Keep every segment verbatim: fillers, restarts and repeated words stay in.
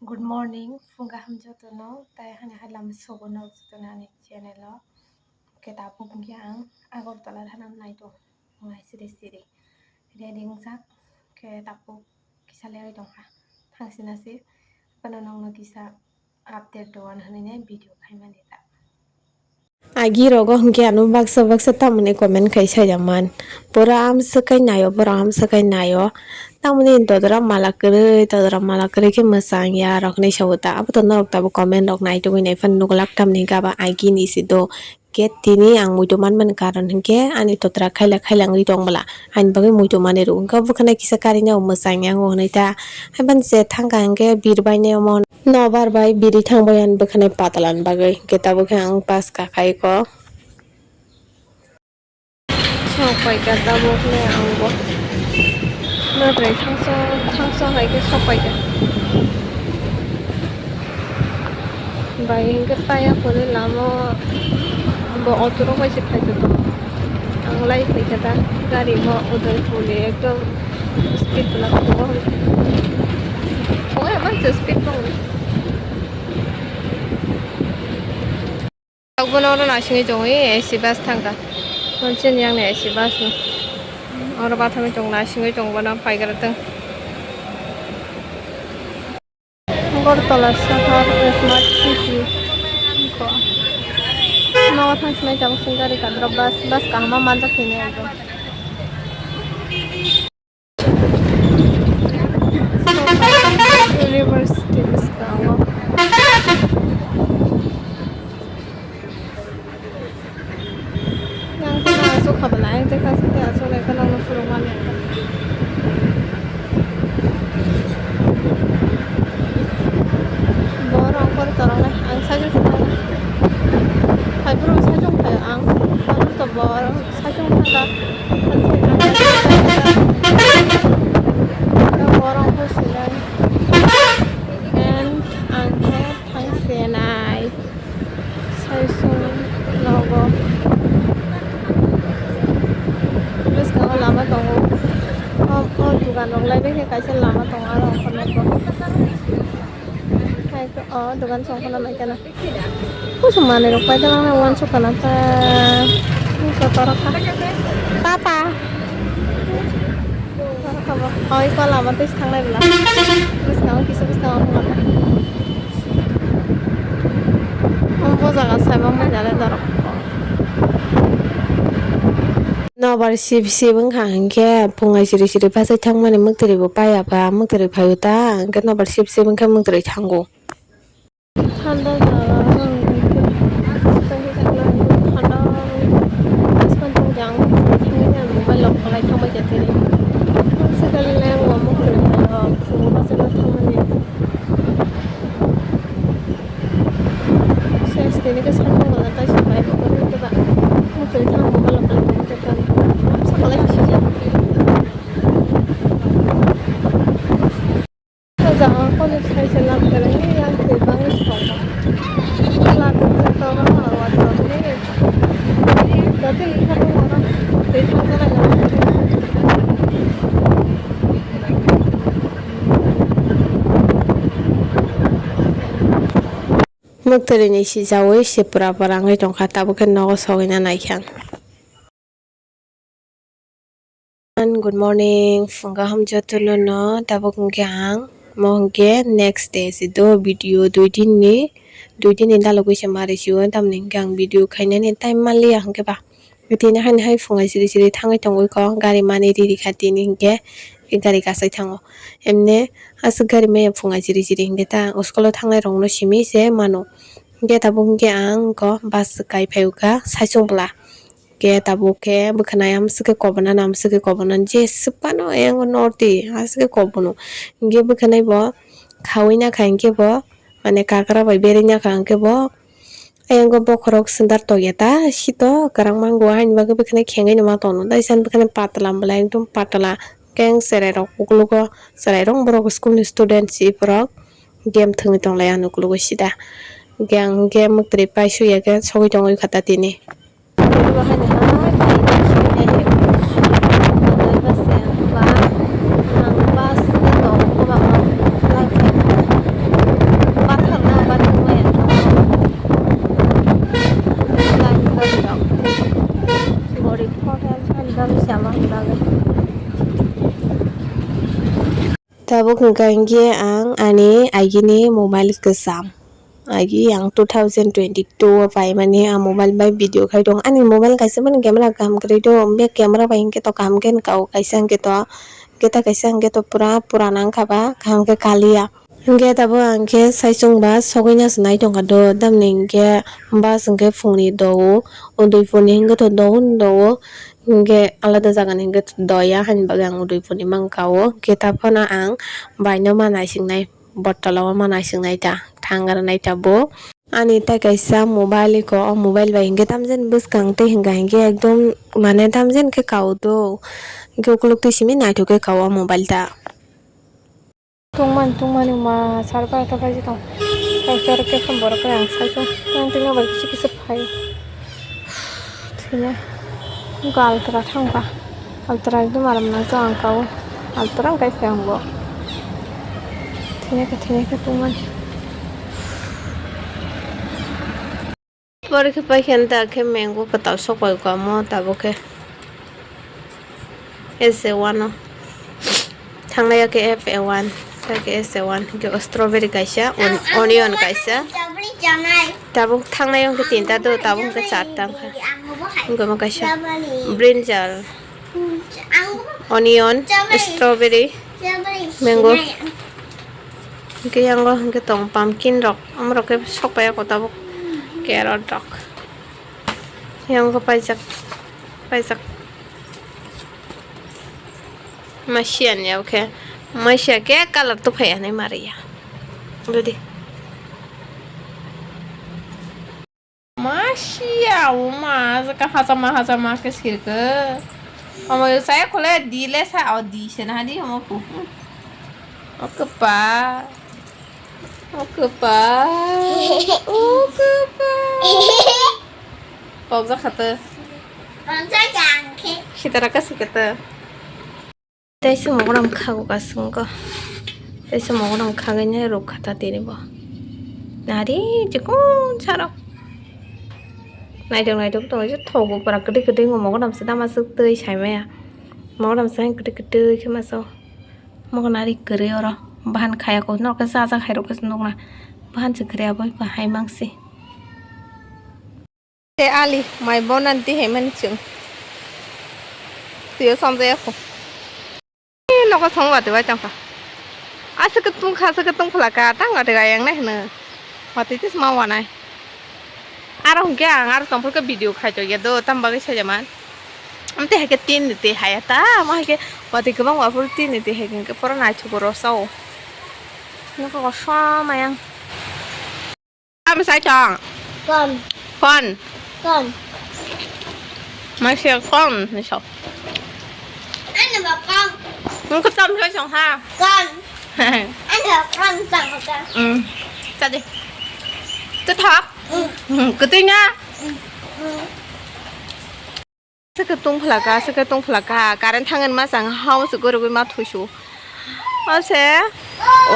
Good morning, phung kaham jotono, tai hani hai lama sobo nok jotono ani channel o. Khe tabuk hwnkhe ang Agartala thana nai tongo, nai siri siri. Ready wngjak, khe tabuk kisa lerwi tongkha. Thangsinasi, bono nokno kisa update rwna hwnwi nai video khaimani ta. Agi rogo hwnkhe ano baksa baksa tamoni comment khai saida man. Borok amswk khai naio, borok amswk khai naio. Tamoni dodora mala kwrwi, dodora mala kwrwi khe mwchang ya rok hinwi sao ta. Abo to norok tabuk comment rok naitugwi naiphano nuglak tamni hwnkhe abo agini se do. Khe tini ang muitu manmani karon hwnkhe ani totra khaila khaila wngwi tong bwla. Ani bagwi muitu manwi rw wngkha bwkhwnai kisa karwi nai mwchang ya wngo hwnwi ta. Haibani se thangkha hwnkhe birbai nai omo. Nobar bai biri thangbai ani bwkhanai patalan bagwi, hwnkhe tabuk khe ang bus kakhai kho. Sok pai kha tabuk le ang bo. Notrai thangso, thangso hai khe sok pai kha. Bai hwnkhe paya phone lama bo auto rok bai se phai kha. Ang lai phai kha ta gari bo Udaipur ni ekdom speed la kho. Oya man se speed tong. Tabuk bono oro naisingwi tongo, A C bus thangkha. Chini yang ni A C bus no. Oro bathangwi tongo, naisingwi tongo bono paigra tong. Agartala Shahar Smart City. Nogo thang sinai tabuk sing gari kadro bus, bus kaham manjak tini ekdom. University bwskango. Yang khe aswk kha bwlai, tei kaisa tei aswk lai khe nokno phwrwngmani. Borok ang pore toroknai, ang cycle se thangna. Hai borok cycle phai ang, ang to borok. Saichung thangkha. Borok khe sinai. And ang khe thang sinai. Saichung nogo. Bwskango lama tongo. O, o dugan rok lai bai khe kaisa lama tongo aro ongkha nogo. Hai to, o dogan song khana mai kana. Kusu manwi rok pai dalang na uansuk kana ta. Ni to torok kha. Papa. Torok kha bo. Oi ko lama tei thanglai bwla. Bwskango kisa bwskango hwnga ta. Omo jaga saiba mai jale dorok. Nobar sip sip wngkha hinkhe phungai siri siri bachai thangmani mwktwrwi bo paiya ba mwktwrwi phaio ta hinkhe nobar sip sip wngkhe mwktwrwi thango. Thanda jaga ang thanda wngkha, thanda wngkha, mobile lock khlai thangbai kha tini. Swkali le ang bo mwktwrwi phaio, phungo bachai thangmani. Ses tini khe sakung wala taisa pai bo kwrwi khe ba. Mwtwrwi thang bo balok balok bo khe tong. Amsa kwlai sijak. O jaga o kono sai se lam kwrwi yang twi bangwi song. Lam kwrwi tong ma wa tong ni. Dati kha tong ma. Twi thang jana. Mwktwrwi ni sijaui se pura pura wngwi tongkha, tabuk khe nogo sogwi na naikhe ang. Good morning, phung kaham jotono no, tabuk hwnkhe ang mo hwnkhe next day se do video dui din ni, dui din ni dalogwi se mari sio, tamni hwnkhe ang video khainani time manliya hwnkhe ba. Tini haino hai phungai siri siri thangwi tongwi kho, gari mani riri kha tini hinkhe gari kasai thango. Emne aswk gari maya phungai siri siri hinkhe ta school o thangnai rokno simi se mano. Hinkhe tabuk hinkhe ang kho bus kai phaiwkha saichung bwla. Hinkhe tabuk khe bwkhwnai amswk khe kobonani amswk khe kobonani jeswk phano ayang norti aswk khe kobono. Hinkhe bwkhwnai bo khaui nakha hinkhe bo mane kakra bai berwi nakha hinkhe bo. Ayang o bokhorok sundar tokya ta, sito kwrang mango, haini bagwi bwkhwnai khengwi no ma tongno, taisa bwkhwnai patla, bwlai ekdom patla, keng cherai rok ukologo, cherai rok borok school ni student si borok game thwngwi tonglai ano ukologo sida, hwnkhe ang hwnkhe mwktwrwi paisukya khe sogwi tongwi kha ta tini. Tabuk hwnkha hinkhe ang ani agini mobile kwcham. Agi ang two thousand twenty-two o paimani a mobile bai video khai tong. Ani mobile kaisa mani camera kaham kwrwi do. Be camera bai hinkhe to kaham khe nukha o. Kaisa hinkhe to, keta kaisa hinkhe to pura purana wngkha ba kaham khe kaliya. Hinkhe tabuk ang khe saichung ba sogwi na se nai tongkha do. Tamni hinkhe bus hinkhe phungni do o. Udaipurni hinkhe to do o, do o. Hinkhe alada jagani hinkhe to do ya, haini bagwi ang Udaipurni mankha o. Hinkhe ta phano ang baino ma naisingnai. Bottle o ma naisingnai ta, thang aro nai ta bo. Ani tai kaisa mobile iko, o mobile bai hinkhe tamjani bwskang tei hinkha hinkhe ekdom mane tamjani khe kao do. Hinkhe ukuluk twi simi naithok khe kao o mobile ta. Tungmani, tungmani ma sar barota baji tong. Kaisa aro khe phone borok khe ang sai tong. Tang tini bai kisa kisa phai. Thwiya. Nuka altra thangkha. Altra ekdom aram nang chwng ang kao. Altra ang kai phai ang bo. Thwiya khe, thwiya khe tungmani. Pore khe paikha da khe mango kwtal sok pai kamo tabuk khe. S A one o. Thangnai o khe F A one, tei khe S A one, hwnkhe o strawberry kaisa, on-, onion kaisa. Tabuk thangnai o hwnkhe tinta do, tabuk hwnkhe charta wngkha. Hwnkhe omo kaisa brinjal, onion, strawberry, mango. Hwnkhe yango hwnkhe tong pumpkin rok, omorok khe sok pai ya kho tabuk, carrot rok. Yango paijak, paijak. Masiya ni obo khe, masiya khe colour tuphai ya hinwi ma rwya. Dudi. Masiya, oma, jaka hachama, hachama khe sirkhe. Omo saya khole di le sa, o di se na di omo ku. O kwpal. O kwpal. O kwpal. Pokjak kha to. Pokjak kha ang khe. Sitara kasi kha to. Teisa mogoram khago kasung ko. Teisa mogoram khagwi nai ruk kha ta tini bo. Nari chikon sarok. Naidok naidok tongo je thogo pura kwtwi kwtwi wngkha mogoram se dama swk twi sai maya. Mogoram se kwtwi kwtwi khe masa o. Mogo nari kwrwi oro. Bahan khaya kok norok khe chacha khairok khe nukna. Bahan se kwrwi abo hai mangsi. Te ali mai bonan twi hai mani chwng. Twi o somjaya kho. Ee, nogo song watwi bai tongkha. Aswk khe tungkha, aswk khe tungphla kha, tang watwi ayang nai hwno. Watwi tei ma wanai. Aro hwnkhe ang aro tongphuru khe video khaitokya do, tamo bagwi sajaman. Amtwi hai khe tin ni twi haya ta, amo hai khe watwi kwbang waphuru tin ni twi hai khe pura naithogo rw sa o. Nokho kosom ayang. Tamo sai tong? Kom. Phone. Kom. Masia kom ni sok. Ano ba kom? Nokho tamo sai tong ha? Kom. Ano ba kom tong ka? Hmm. Tadi. Kwthok? Hmm. Hmm, kwtwi na? Hmm. Hmm. Aswk khe tungphla kha, aswk khe tungphla kha, current thangwi ma chang hao se gorogwi ma thusu. Ase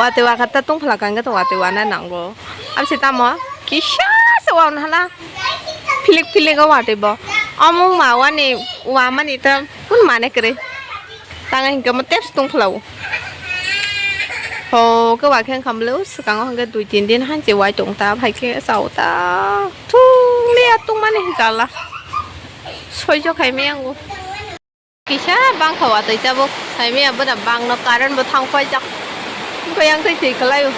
watwi wakha ta tungphla kha, hwnkhe to watwi wana nango. Ase tamo kisa se wana hala philik philik o watwi bo. Omo ma wani wamani ta kun mane kwrwi. Tang hwnkhe omo tebs tungphla o. Ho khe wakhe wngkha bwlai o swkango hwnkhe dui tin din hanse wai tong ta, hai khe chao ta. Thung liya tungmani hinjala. Soijo khai maya ango. Kisa bangkha watwi tabuk. Saimaya bwna bangno current bo thang paijak. Wngkha yang twi twi kwlaio.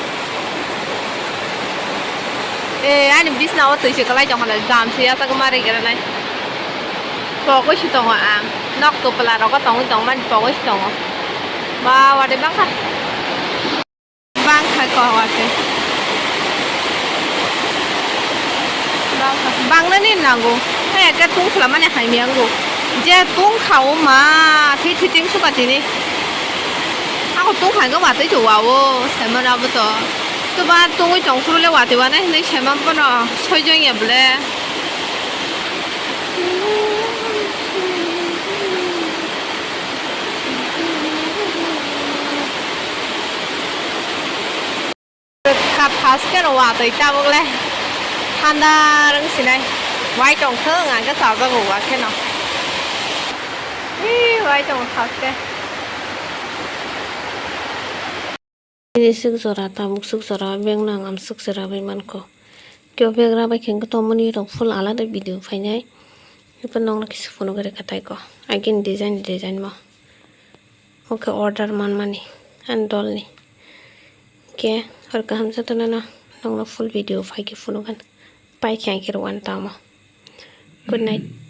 E, ani bisna o twi se kwlai tongkha jam se yachak ma rwgranai. Pogwi se tongo ang. Nok kwpla rogo tongwi tongmani pogwi se tongo. Ba watwi bangkha. Bangkha ko watwi. Bangkha. Bangnani nango. Hai ekka tungphla mani hai miyango. Je tungkha o ma, thwi thwi ting suka tini. Ako tungkha hwnkhe watwi to wa o, saimano abo to. To ba tungwi tong phuru le watwi wanai hinwi saimano bono soijong ya bwle. Kha thas khe rw watwi tabuk le thanda rwng sinai. Wai tong thung ang khe chajago wa kheno. Ee, wai tong thas khe. Ini suk jora, tabuk suk jora, bag no ang amsuk se rabai mankho. Kebo bag rabai khe wngkhe tomoni rok full alada video phainai. Ebo nokno kisa phunugwi rwkha taiko. Agini design design mo. Oke order manmani. Ani dolni. Khe hor kaham jotono no nokno full video phaikhe phunukgwn. Paikhe ang khe rwgano tamo. Good night.